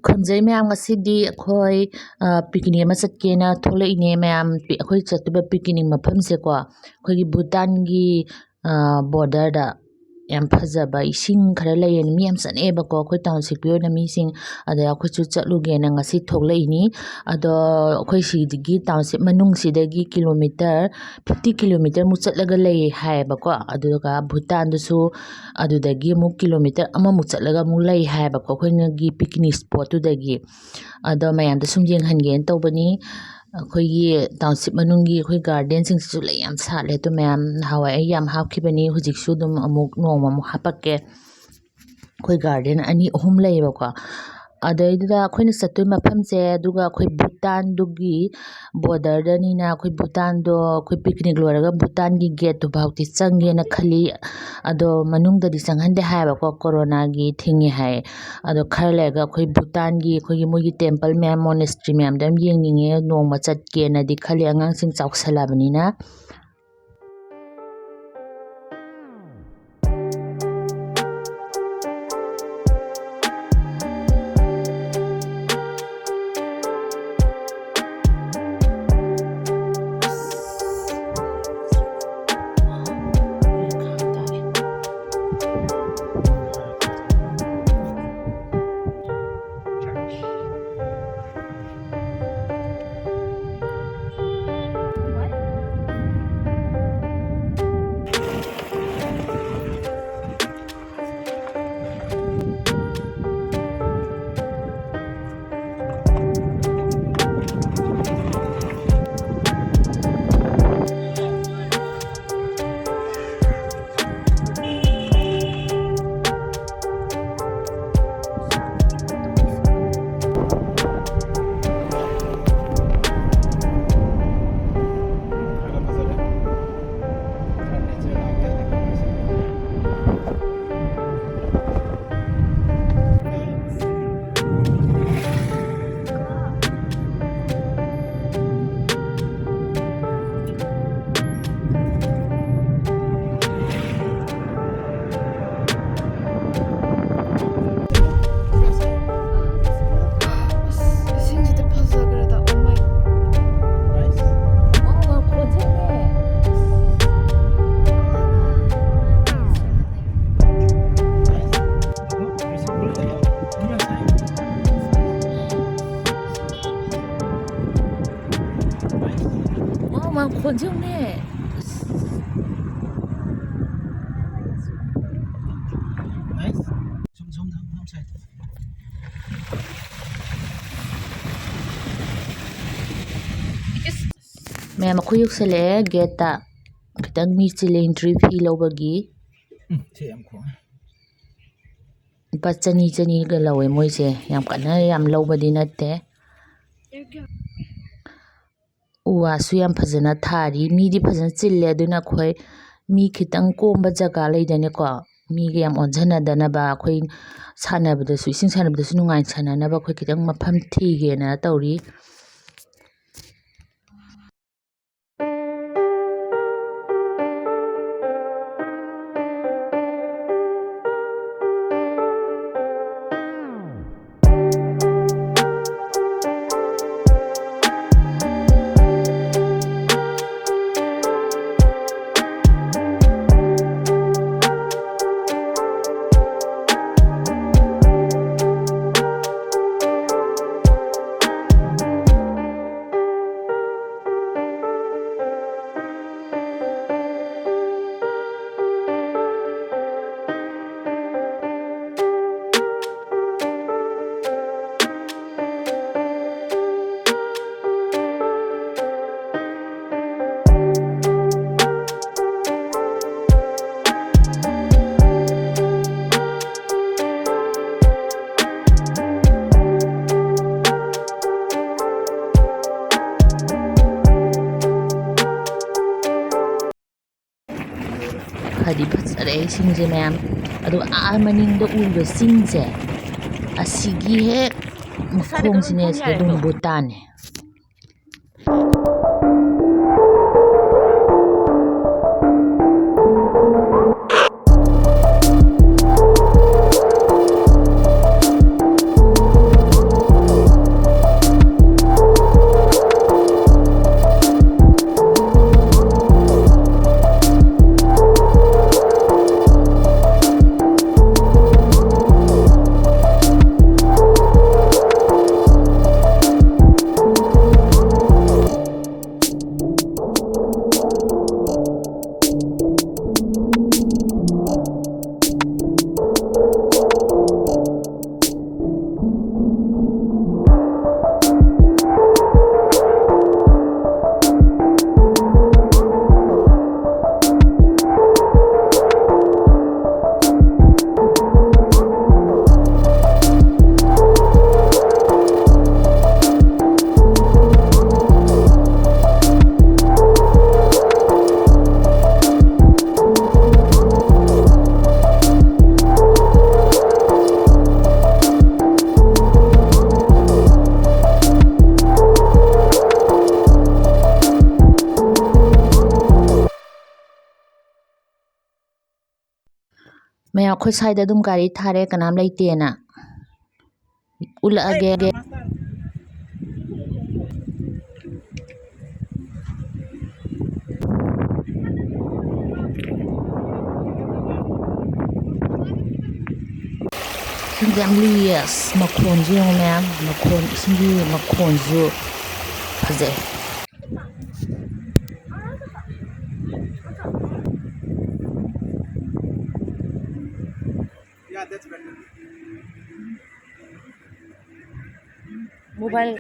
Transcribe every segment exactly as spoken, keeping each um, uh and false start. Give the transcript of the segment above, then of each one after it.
ꯈꯨꯔꯨꯝꯖꯩ ꯃꯌꯥꯝ, ꯉꯁꯤꯗꯤ ꯑꯩꯈꯣꯏ, ꯑ, picnic ꯑꯃ ꯆꯠꯀꯦꯅ ꯊꯣꯛꯂꯛꯏꯅꯦ ꯃꯌꯥꯝ꯫ ꯄꯤ-, ꯑꯩꯈꯣꯏ ꯆꯠꯇꯣꯏꯕ picnic ꯃꯐꯝꯁꯦꯀꯣ, ꯑꯩꯈꯣꯏꯒꯤ ꯚꯨꯇꯥꯟꯒꯤ, ꯑ, borderꯗ ꯌꯥꯝ ꯐꯖꯕ ꯏꯁꯤꯡ ꯈꯔ ꯂꯩꯌꯦꯅ ꯃꯤ ꯌꯥꯝ ꯆꯠꯅꯩꯑꯕꯀꯣ, ꯑꯩꯈꯣꯏ townshipꯀꯤ ꯑꯣꯏꯅ ꯃꯤꯁꯤꯡ꯫ ꯑꯗ ꯑꯩꯈꯣꯏꯁꯨ ꯆꯠꯂꯨꯒꯦꯅ ꯉꯁꯤ ꯊꯣꯛꯂꯛꯏꯅꯤ꯫ ꯑꯗꯣ ꯑꯩꯈꯣꯏ ꯁꯤꯗꯒꯤ township ꯃꯅꯨꯡꯁꯤꯗꯒꯤ kilometre fifty kilometre ꯃꯨꯛ ꯆꯠꯂꯒ ꯂꯩ ꯍꯥꯏꯌꯦꯕꯀꯣ꯫ ꯑꯗꯨꯒ ꯚꯨꯇꯥꯟꯗꯨꯁꯨ ꯑꯗꯨꯗꯒꯤ ꯑꯃꯨꯛ kilometre ꯑꯃꯃꯨꯛ ꯆꯠꯂꯒ ꯑꯃꯨꯛ ꯂꯩ ꯍꯥꯏꯌꯦꯕꯀꯣ, ꯑꯩꯈꯣꯏꯅꯒꯤ picnic spotꯇꯨꯗꯒꯤ꯫ ꯑꯗꯣ ꯃꯌꯥꯝꯗ ꯁꯨꯝ ꯌꯦꯡꯍꯟꯒꯦꯅ ꯇꯧꯕꯅꯤ꯫ ꯑꯩꯈꯣꯏꯒꯤ township ꯃꯅꯨꯡꯒꯤ ꯑꯩꯈꯣꯏ gardenꯁꯤꯡꯁꯤꯁꯨ ꯂꯩ ꯌꯥꯝ ꯁꯥꯠꯂꯦ꯫ ꯑꯗꯨ ꯃꯌꯥꯝ ꯅꯍꯥꯟꯋꯥꯏ ꯑꯩ ꯌꯥꯝ ꯍꯥꯞꯈꯤꯕꯅꯤ, ꯍꯧꯖꯤꯛꯁꯨ ꯑꯗꯨꯝ ꯑꯃꯨꯛ ꯅꯣꯡꯃ ꯑꯃꯨꯛ ꯍꯥꯞꯄꯛꯀꯦ꯫ ꯑꯩꯈꯣꯏ garden ꯑꯅꯤ ꯑꯍꯨꯝ ꯂꯩꯌꯦꯕꯀꯣ꯫ ꯑꯗꯩꯗꯨꯗ ꯑꯩꯈꯣꯏꯅ ꯆꯠꯇꯣꯏ ꯃꯐꯝꯁꯦ, ꯑꯗꯨꯒ ꯑꯩꯈꯣꯏ ꯚꯨꯇꯥꯟꯗꯨꯒꯤ borderꯗꯅꯤꯅ, ꯑꯩꯈꯣꯏ ꯚꯨꯇꯥꯟꯗꯣ ꯑꯩꯈꯣꯏ picnic ꯂꯣꯏꯔꯒ ꯚꯨꯇꯥꯟꯒꯤ gateꯇꯨ ꯐꯥꯎꯗꯤ ꯆꯪꯒꯦꯅ ꯈꯜꯂꯤ꯫ ꯑꯗꯣ ꯃꯅꯨꯡꯗꯗꯤ ꯆꯪꯍꯟꯗꯦ ꯍꯥꯏꯌꯦꯕꯀꯣ, coronaꯒꯤ ꯊꯤꯡꯉꯤ ꯍꯥꯏ꯫ ꯑꯗꯣ ꯈꯔ ꯂꯩꯔꯒ ꯑꯩꯈꯣꯏ ꯚꯨꯇꯥꯟꯒꯤ ꯑꯩꯈꯣꯏꯒꯤ ꯃꯣꯏꯒꯤ temple ꯃꯌꯥꯝ, monastery ꯃꯌꯥꯝꯗꯣ ꯌꯥꯝ ꯌꯦꯡꯅꯤꯡꯉꯦ, ꯅꯣꯡꯃ ꯆꯠꯀꯦꯅꯗꯤ ꯈꯜꯂꯤ, ꯑꯉꯥꯡꯁꯤꯡ ꯆꯥꯎꯁꯜꯂꯕꯅꯤꯅ꯫ ꯈꯣꯟꯁꯦ ꯌꯦꯡꯉꯨꯅꯦ꯫ Nice. ꯁꯨꯝ, ꯁꯨꯝ, ꯁꯨꯝ, ꯁꯨꯝ ꯁꯥꯏ꯫ ꯃꯌꯥꯝ, ꯑꯩꯈꯣꯏ ꯌꯧꯁꯜꯂꯛꯑꯦ ꯒꯦꯠꯇ꯫ ꯈꯤꯇꯪ ꯃꯤ ꯆꯤꯜꯂꯦ entry fee ꯂꯧꯕꯒꯤ꯫ ꯎꯝ, ꯁꯤ ꯌꯥꯝ ꯈꯣꯡꯉꯦ꯫ ꯂꯨꯄꯥ ꯆꯅꯤ, ꯆꯅꯤꯒ ꯂꯧꯋꯦ ꯃꯣꯏꯁꯦ꯫ ꯌꯥꯝ ꯀꯟꯅ ꯌꯥꯝ ꯂꯧꯕꯗꯤ ꯅꯠꯇꯦ꯫ ꯎ ꯋꯥꯁꯨ ꯌꯥꯝ ꯐꯖꯅ ꯊꯥꯔꯤ꯫ ꯃꯤꯗꯤ ꯐꯖꯅ ꯆꯤꯜꯂꯦ꯫ ꯑꯗꯨꯅ ꯑꯩꯈꯣꯏ ꯃꯤ ꯈꯤꯇꯪ ꯀꯣꯝꯕ ꯖꯒꯥ ꯂꯩꯗꯅꯀꯣ, ꯃꯤꯒ ꯌꯥꯝ ꯑꯣꯟꯁꯤꯟꯅꯗꯅꯕ, ꯑꯩꯈꯣꯏ ꯁꯥꯟꯅꯕꯗꯁꯨ, ꯏꯁꯤꯡ ꯁꯥꯟꯅꯕꯗꯁꯨ ꯅꯨꯡꯉꯥꯏꯅ ꯁꯥꯟꯅꯅꯕ ꯑꯩꯈꯣꯏ ꯈꯤꯇꯪ ꯃꯐꯝ ꯊꯤꯒꯦꯅ ꯇꯧꯔꯤ꯫ ꯐꯗꯤ ꯐꯖꯔꯦ ꯏꯁꯤꯡꯁꯦ ꯃꯌꯥꯝ꯫ ꯑꯗꯨꯒ ꯑꯥ ꯃꯅꯤꯡꯗ ꯎꯔꯤꯕ ꯆꯤꯡꯁꯦ, ꯑꯁꯤꯒꯤ ꯍꯦꯛ ꯃꯈꯣꯡꯁꯤꯅꯦ, ꯁꯤꯗ ꯑꯗꯨꯝ ꯚꯨꯇꯥꯟꯅꯦ꯫ ꯃꯌꯥꯝ, ꯑꯩꯈꯣꯏ ꯁ꯭ꯋꯥꯏꯗ ꯑꯗꯨꯝ ꯒꯥꯔꯤ ꯊꯥꯔꯦ, ꯀꯅꯥꯝ ꯂꯩꯇꯦꯅ꯫ ꯎꯠꯂꯛꯑꯒꯦ꯫ ꯏꯁꯤꯡꯁꯦ ꯌꯥꯝ ꯂꯨꯏꯌꯦ꯫ ꯑꯁ, ꯃꯈꯣꯟꯁꯨ ꯌꯦꯡꯉꯨ ꯃꯌꯥꯝ, ꯃꯈꯣꯟ, ꯏꯁꯤꯡꯒꯤ ꯃꯈꯣꯟꯁꯨ ꯐꯖꯩ꯫ Yeah, that's better. Mobile.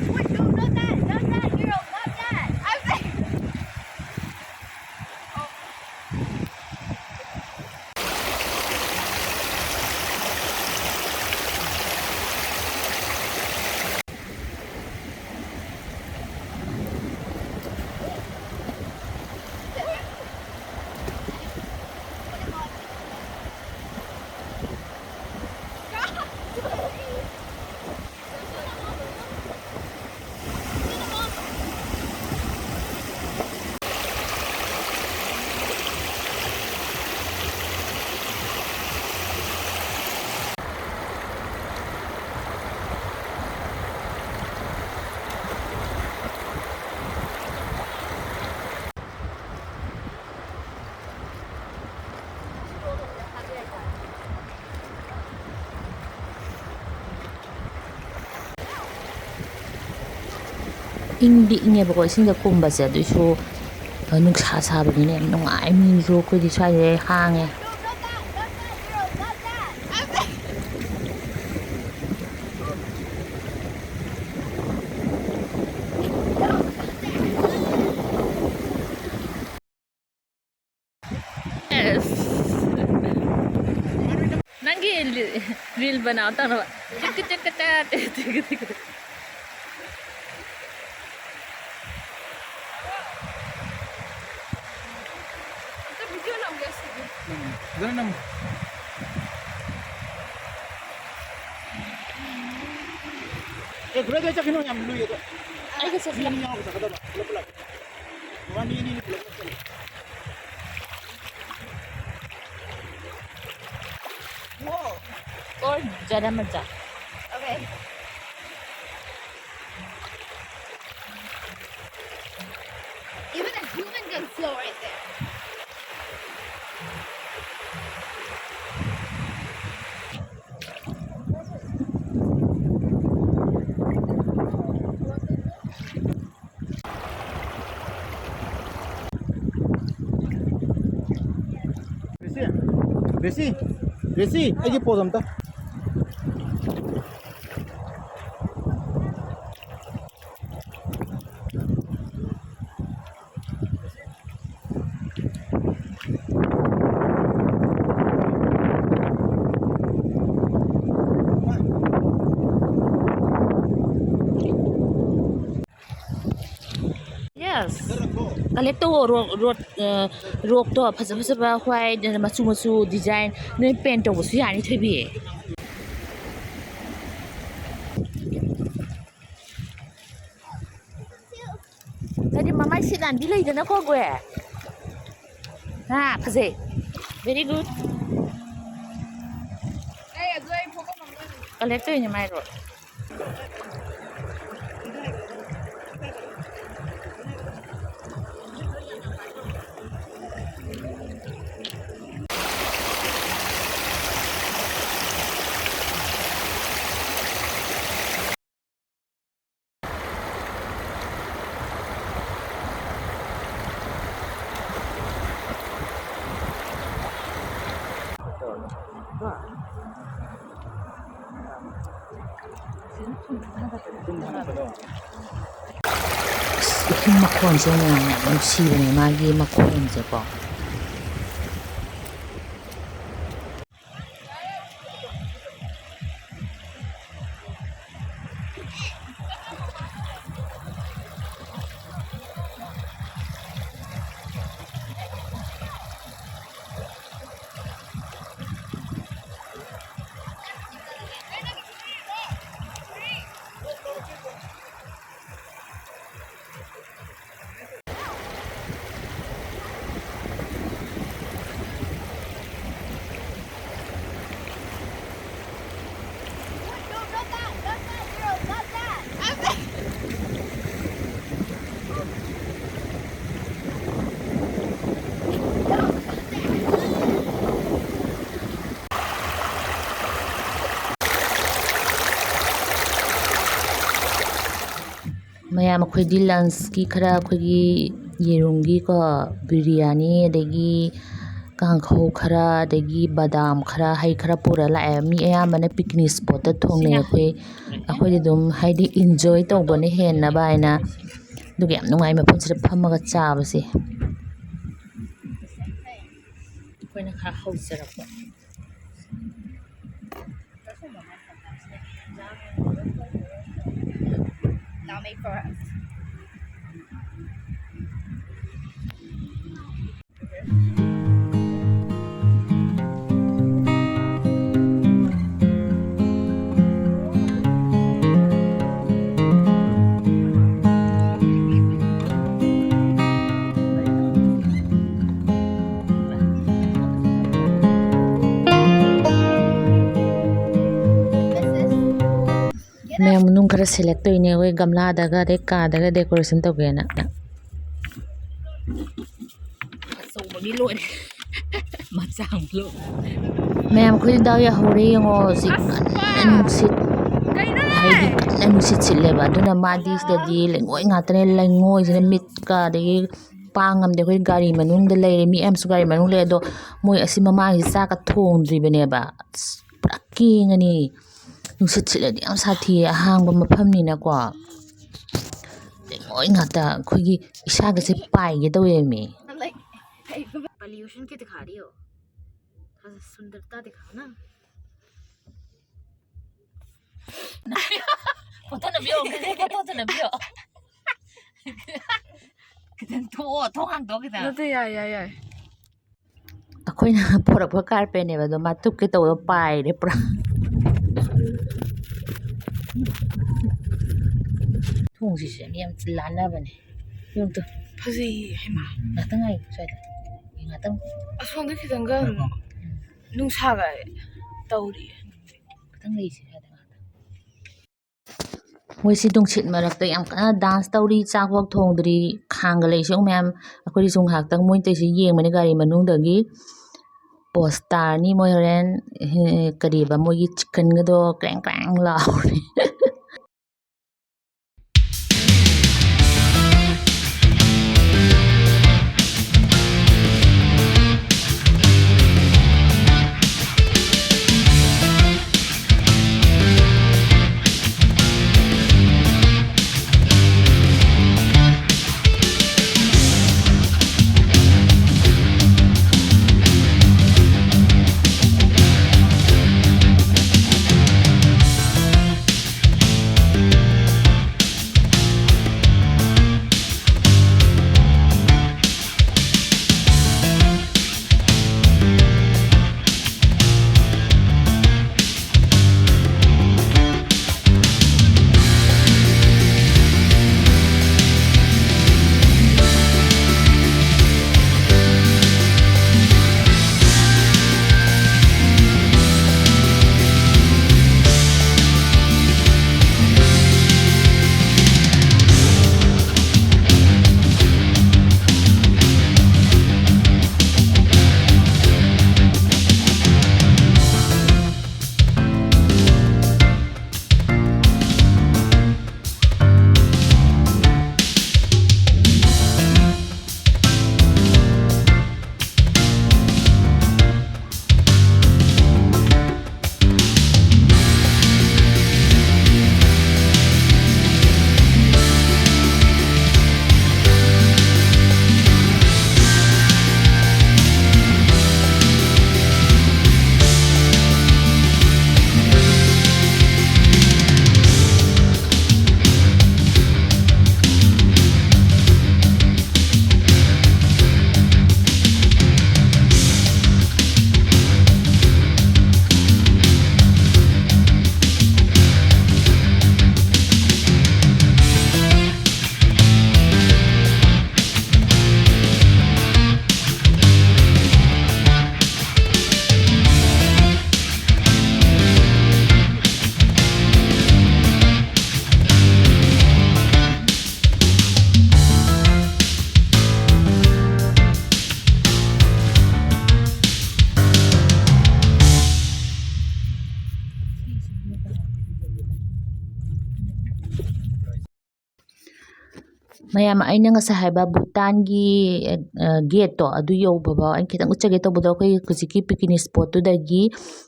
Wait, no, not that, not that, girl, not that. I'm like, oh ꯏꯪꯗꯤ ꯏꯪꯉꯦꯕꯀꯣ ꯏꯁꯤꯡꯗ ꯀꯨꯝꯕꯁꯦ, ꯑꯗꯨꯏꯁꯨ, ꯑ, ꯅꯨꯡꯁꯥ ꯁꯥꯕꯅꯤꯅ ꯌꯥꯝ ꯅꯨꯡꯉꯥꯏ꯫ ꯃꯤꯁꯨ ꯑꯩꯈꯣꯏꯗꯤ ꯁ꯭ꯋꯥꯏꯗ ꯍꯥꯡꯉꯦ꯫ Yes. ꯅꯪꯒꯤ ꯔꯤꯜ ꯕꯅꯥꯎ ꯇꯧꯅꯕ꯫ ꯆꯤꯛꯀ ꯆꯤꯛꯀ ꯆꯥ, ꯆꯤꯛꯀ ꯆꯤꯛꯀ ꯆꯥ꯫ ꯑꯝꯇ ꯚꯤꯗꯤꯑꯣ ꯅꯝꯒꯦ ꯁꯤꯗꯤ꯫ ꯎꯝ, ꯐꯖꯅ ꯅꯝꯃꯨ꯫ ꯑꯦ, ꯒꯨꯔꯥ ꯒꯨꯔꯥ ꯆꯠꯈꯤꯅꯨ, ꯌꯥꯝ ꯂꯨꯏ ꯑꯗꯣ꯫ ꯑꯩꯒ ꯆꯠꯁꯤ꯫ ꯃꯤ ꯑꯅꯤ ꯌꯥꯎꯔꯒ ꯆꯠꯀꯗꯕ, ꯄꯨꯂꯞ ꯄꯨꯂꯞ꯫ ꯃꯤ ꯑꯅꯤ ꯑꯅꯤ ꯄꯨꯂꯞ ꯄꯨꯂꯞ ꯆꯠꯂꯣ꯫ Whoa. Or ज़्यादा मत जा। Okay. Even a human can flow right there. ꯔꯦꯁꯤ, ꯔꯦꯁꯤ, ꯔꯦꯁꯤ, ꯑꯩꯒꯤ ꯄꯣꯠ ꯑꯝꯇ꯫ Yes. Collect ꯇꯧꯋꯣ, ꯔꯣ-, ꯔꯣꯠ, ꯑ, ꯔꯣꯛꯇꯣ ꯐꯖ ꯐꯖꯕ white, ꯃꯆꯨ ꯃꯆꯨ design ꯅꯣꯏ paint ꯇꯧꯕꯁꯨ ꯌꯥꯅꯤ, ꯊꯣꯏꯕꯤ꯫ ꯍꯥꯏꯗꯤ ꯃꯃꯥꯏ ꯁꯤꯠ ꯅꯥꯟꯕꯤ ꯂꯩꯗꯅꯀꯣ, ꯒꯣꯏ꯫ ꯍꯥ, ꯐꯖꯩ꯫ Very good꯫ Collect ꯇꯧꯔꯤꯅꯦ ꯃꯥꯏ ꯔꯣꯠ꯫ ꯑꯁ, ꯏꯁꯤꯡ ꯃꯈꯣꯟꯁꯦ ꯃꯌꯥꯝ ꯌꯥꯝ ꯅꯨꯡꯁꯤꯕꯅꯦ, ꯃꯥꯒꯤ ꯃꯈꯣꯟꯁꯦꯀꯣ꯫ ꯃꯌꯥꯝ ꯑꯩꯈꯣꯏꯗꯤ ꯂꯟꯁꯀꯤ ꯈꯔ ꯑꯩꯈꯣꯏꯒꯤ ꯌꯦꯔꯨꯝꯒꯤꯀꯣ, ꯕꯤꯔꯌꯥꯅꯤ, ꯑꯗꯒꯤ ꯀꯥꯡꯈꯧ ꯈꯔ, ꯑꯗꯒꯤ ꯕꯗꯥꯝ ꯈꯔ, ꯍꯩ ꯈꯔ ꯄꯨꯔ ꯂꯥꯛꯑꯦ꯫ ꯃꯤ ꯑꯌꯥꯝꯕꯅ ꯄꯤꯛꯅꯤꯛ ꯁ꯭ꯄꯣꯠꯇ ꯊꯣꯡꯅꯩ꯫ ꯑꯩꯈꯣꯏ, ꯑꯩꯈꯣꯏꯗꯤ ꯑꯗꯨꯝ ꯍꯥꯏꯗꯤ ꯏꯟꯖꯣꯏ ꯇꯧꯕꯅ ꯍꯦꯟꯅꯕ ꯍꯥꯏꯅ꯫ ꯑꯗꯨꯒ ꯌꯥꯝ ꯅꯨꯡꯉꯥꯏ ꯃꯐꯝꯁꯤꯗ ꯐꯝꯃꯒ ꯆꯥꯕꯁꯦ꯫ ꯑꯩꯈꯣꯏꯅ ꯈꯔ ꯍꯧꯖꯔꯛꯄ꯫ Now make for us. ꯃꯌꯥꯝ ꯃꯅꯨꯡ ꯈꯔ ꯁꯦꯂꯦꯛ ꯇꯧꯔꯤꯅꯦ ꯑꯩꯈꯣꯏ ꯒꯝꯂꯥꯗꯒ ꯑꯗꯩ ꯀꯥꯗꯒ ꯗꯦꯀꯣꯔꯦꯁꯟ ꯇꯧꯒꯦꯅ꯫ ꯑꯆꯧꯕꯒꯤ ꯂꯣꯏꯔꯦ꯫ ꯃꯆꯥ ꯑꯃꯨꯛ ꯂꯣꯏꯔꯦ꯫ ꯃꯌꯥꯝ ꯑꯩꯈꯣꯏ ꯗꯥꯎ ꯌꯥꯍꯧꯔꯦ ꯌꯦꯡꯉꯣ ꯍꯧꯖꯤꯛ꯫ ꯑꯁ, ꯀꯟꯅ ꯅꯨꯡꯁꯤꯠ, ꯀꯩꯅꯣꯅꯦ? ꯍꯥꯏꯗꯤ ꯀꯟꯅ ꯅꯨꯡꯁꯤꯠ ꯁꯤꯠꯂꯦꯕ꯫ ꯑꯗꯨꯅ ꯃꯥꯗꯤ ꯁꯤꯗꯗꯤ ꯂꯩꯉꯣꯏ ꯉꯥꯛꯇꯅꯦ, ꯂꯩꯉꯣꯏꯁꯤꯅ ꯃꯤꯠꯀ ꯑꯗꯒꯤ ꯄꯥꯡ ꯉꯝꯗꯦ꯫ ꯑꯩꯈꯣꯏ ꯒꯥꯔꯤ ꯃꯅꯨꯡꯗ ꯂꯩꯔꯦ, ꯃꯤ ꯑꯌꯥꯝꯕꯁꯨ ꯒꯥꯔꯤ ꯃꯅꯨꯡ ꯂꯩ꯫ ꯑꯗꯣ ꯃꯣꯏ ꯑꯁꯤ ꯃꯃꯥꯡꯁꯤ ꯆꯥꯛꯀ ꯊꯣꯡꯗ꯭ꯔꯤꯕꯅꯦꯕ꯫ ꯑꯁ, ꯄꯨꯔꯥ ꯀꯦꯡꯉꯅꯤ꯫ ꯅꯨꯡꯁꯤꯠ ꯁꯤꯠꯂꯗꯤ ꯌꯥꯝ ꯁꯥꯊꯤꯌꯦ, ꯑꯍꯥꯡꯕ ꯃꯐꯝꯅꯤꯅꯀꯣ꯫ ꯂꯩꯉꯣꯏ ꯉꯥꯛꯇ, ꯑꯩꯈꯣꯏꯒꯤ ꯏꯁꯥꯒꯁꯦ ꯄꯥꯏꯒꯦ ꯇꯧꯋꯦꯃꯤ꯫ Photo ꯅꯝꯕꯤꯌꯣ, photo ꯅꯝꯕꯤꯌꯣ꯫ ꯈꯤꯇꯪ ꯊꯣꯛꯑꯣ, ꯊꯣꯡ ꯍꯥꯡꯗꯣꯛꯑꯣ ꯈꯤꯇꯪ꯫ ꯅꯠꯇꯦ, ꯌꯥꯏ, ꯌꯥꯏ, ꯌꯥꯏ꯫ ꯑꯩꯈꯣꯏꯅ ꯄꯣꯔꯛꯄ ꯀꯥꯔꯄꯦꯠꯅꯦꯕ, ꯑꯗꯣ ꯃꯥ ꯇꯨꯞꯀꯦ ꯇꯧꯕꯗꯣ ꯄꯥꯏꯔꯦ ꯄꯨꯔꯥ꯫ ꯊꯣꯡꯁꯤꯁꯨ ꯃꯤ ꯌꯥꯝ ꯂꯥꯟꯅꯕꯅꯦ꯫ ꯌꯦꯡꯉꯨ ꯇꯨ꯫ ꯐꯖꯩꯌꯦ, ꯍꯩꯃꯥ꯫ ꯉꯥꯛꯇꯪ ꯉꯥꯏꯌꯨ ꯁ꯭ꯋꯥꯏꯗ꯫ ꯉꯥꯛꯇꯪ꯫ ꯑꯁꯣꯝꯗ ꯈꯤꯇꯪꯒ ꯅꯨꯡꯁꯥꯒ ꯇꯧꯔꯤꯌꯦ꯫ ꯈꯤꯇꯪ ꯂꯩꯁꯦ ꯁ꯭ꯋꯥꯏꯗ ꯉꯥꯛꯇꯪ꯫ ꯃꯣꯏꯁꯤ ꯅꯨꯡꯁꯤꯠ ꯃꯔꯛꯇ ꯌꯥꯝ ꯀꯟꯅ dance ꯇꯧꯔꯤ, ꯆꯥꯛꯐꯥꯎ ꯊꯣꯡꯗ꯭ꯔꯤ, ꯈꯥꯡꯒ ꯂꯩꯁꯤ ꯃꯌꯥꯝ꯫ ꯑꯩꯈꯣꯏꯗꯤ ꯁꯨꯝ ꯉꯥꯏꯍꯥꯛꯇꯪ ꯃꯣꯏ ꯇꯧꯔꯤꯁꯤ ꯌꯦꯡꯕꯅꯤ ꯒꯥꯔꯤ ꯃꯅꯨꯡꯗꯒꯤ꯫ Pose ꯇꯥꯔꯅꯤ ꯃꯣꯏ ꯍꯣꯔꯦꯟ, ꯀꯔꯤꯕ, ꯃꯣꯏꯒꯤ chicken ꯒꯗꯣ ꯀ꯭ꯔꯦꯡ ꯀ꯭ꯔꯦꯡ ꯂꯥꯎꯔꯅꯤ꯫ ꯃꯌꯥꯝ, ꯑꯩꯅ ꯉꯁꯥꯏ ꯍꯥꯏꯕ ꯚꯨꯇꯥꯟꯒꯤ, ꯑ, ꯒꯦꯠꯇꯣ, ꯑꯗꯨ ꯌꯧꯕꯐꯥꯎ ꯑꯩꯅ ꯈꯤꯇꯪ ꯎꯠꯆꯒꯦ ꯇꯧꯕꯗꯣ, ꯑꯩꯈꯣꯏ ꯍꯧꯖꯤꯛꯀꯤ picnic spotꯇꯨꯗꯒꯤ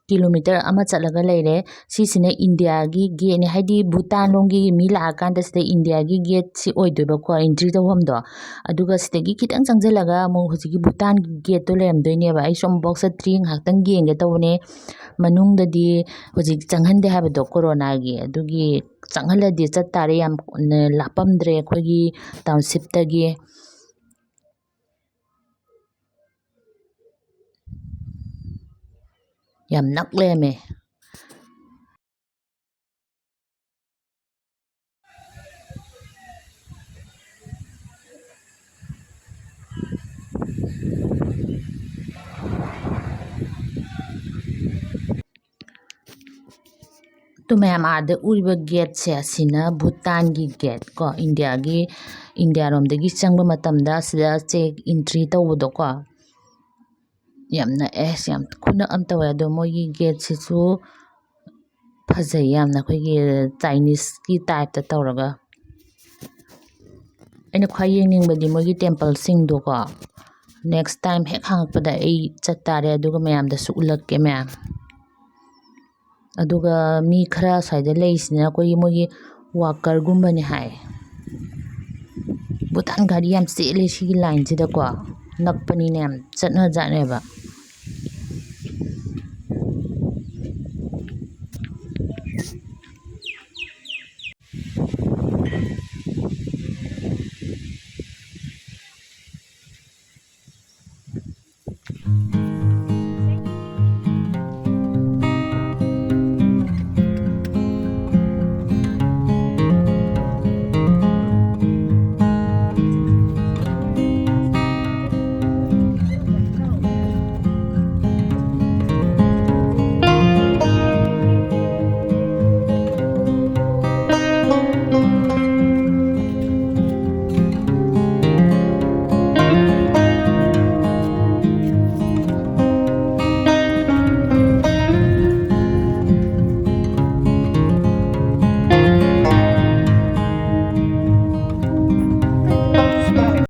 kilometre ꯑꯃ ꯆꯠꯂꯒ ꯂꯩꯔꯦ꯫ ꯁꯤꯁꯤꯅ ꯏꯟꯗꯤꯌꯥꯒꯤ ꯒꯦꯠꯅꯦ, ꯍꯥꯏꯗꯤ ꯚꯨꯇꯥꯟ ꯂꯣꯝꯒꯤ ꯃꯤ ꯂꯥꯛꯑꯀꯥꯟꯗ ꯁꯤꯗ ꯏꯟꯗꯤꯌꯥꯒꯤ ꯒꯦꯠꯁꯤ ꯑꯣꯏꯗꯣꯏꯕꯀꯣ, entry ꯇꯧꯐꯝꯗꯣ꯫ ꯑꯗꯨꯒ ꯁꯤꯗꯒꯤ ꯈꯤꯇꯪ ꯆꯪꯁꯤꯜꯂꯒ ꯑꯃꯨꯛ ꯍꯧꯖꯤꯛꯀꯤ ꯚꯨꯇꯥꯟꯒꯤ ꯒꯦꯠꯇꯣ ꯂꯩꯔꯝꯗꯣꯏꯅꯦꯕ꯫ ꯑꯩꯁꯨ ꯑꯃꯨꯛꯐꯥꯎ ꯆꯠꯇ꯭ꯔꯤ, ꯉꯥꯏꯍꯥꯛꯇꯪ ꯌꯦꯡꯒꯦ ꯇꯧꯕꯅꯦ꯫ ꯃꯅꯨꯡꯗꯗꯤ ꯍꯧꯖꯤꯛ ꯆꯪꯍꯟꯗꯦ ꯍꯥꯏꯕꯗꯣ ꯀꯣꯔꯣꯅꯥꯒꯤ, ꯑꯗꯨꯒꯤ ꯆꯪꯍꯜꯂꯗꯤ ꯆꯠ ꯇꯥꯔꯦ, ꯌꯥꯝ ꯂꯥꯞꯄꯝꯗ꯭ꯔꯦ ꯑꯩꯈꯣꯏꯒꯤ townshipꯇꯒꯤ꯫ ꯌꯥꯝ ꯅꯛ ꯂꯩꯔꯝꯃꯦ꯫ ꯑꯗꯨ ꯃꯌꯥꯝ, ꯑꯥꯗ ꯎꯔꯤꯕ ꯒꯦꯠꯁꯦ, ꯑꯁꯤꯅ ꯚꯨꯇꯥꯟꯒꯤ ꯒꯦꯠ ꯀꯣ, ꯏꯟꯗꯤꯌꯥꯒꯤ, ꯏꯟꯗꯤꯌꯥꯔꯣꯝꯗꯒꯤ ꯆꯪꯕ ꯃꯇꯝꯗ ꯑꯁꯤꯗ ꯆꯦꯛ entry ꯇꯧꯕꯗꯣꯀꯣ꯫ ꯌꯥꯝ ꯅꯛꯑꯦ, ꯌꯥꯝ ꯈꯨꯅꯛ ꯑꯃ ꯇꯧꯋꯦ꯫ ꯑꯗꯣ ꯃꯣꯏꯒꯤ ꯒꯦꯠꯁꯤꯁꯨ ꯐꯖꯩ ꯌꯥꯝꯅ, ꯑꯩꯈꯣꯏꯒꯤ Chineseꯀꯤ typeꯇ ꯇꯧꯔꯒ꯫ ꯑꯩꯅ ꯈ꯭ꯋꯥꯏ ꯌꯦꯡꯅꯤꯡꯕꯗꯤ ꯃꯣꯏꯒꯤ templeꯁꯤꯡꯗꯣꯀꯣ꯫ Next time ꯍꯦꯛ ꯍꯥꯡꯉꯛꯄꯗ ꯑꯩ ꯆꯠ ꯇꯥꯔꯦ, ꯑꯗꯨꯒ ꯃꯌꯥꯝꯗꯁꯨ ꯎꯠꯂꯛꯀꯦ ꯃꯌꯥꯝ꯫ ꯑꯗꯨꯒ ꯃꯤ ꯈꯔ ꯑꯁ꯭ꯋꯥꯏꯗ ꯂꯩꯔꯤꯁꯤꯅ ꯑꯩꯈꯣꯏꯒꯤ ꯃꯣꯏꯒꯤ workerꯒꯨꯝꯕꯅꯤ ꯍꯥꯏ꯫ ꯚꯨꯇꯥꯟ ꯒꯥꯔꯤ ꯌꯥꯝ ꯆꯦꯜꯂꯦ ꯁꯤꯒꯤ lineꯁꯤꯗꯀꯣ, ꯅꯛꯄꯅꯤꯅ ꯌꯥꯝ ꯆꯠꯅꯖꯥꯠꯅꯦꯕ꯫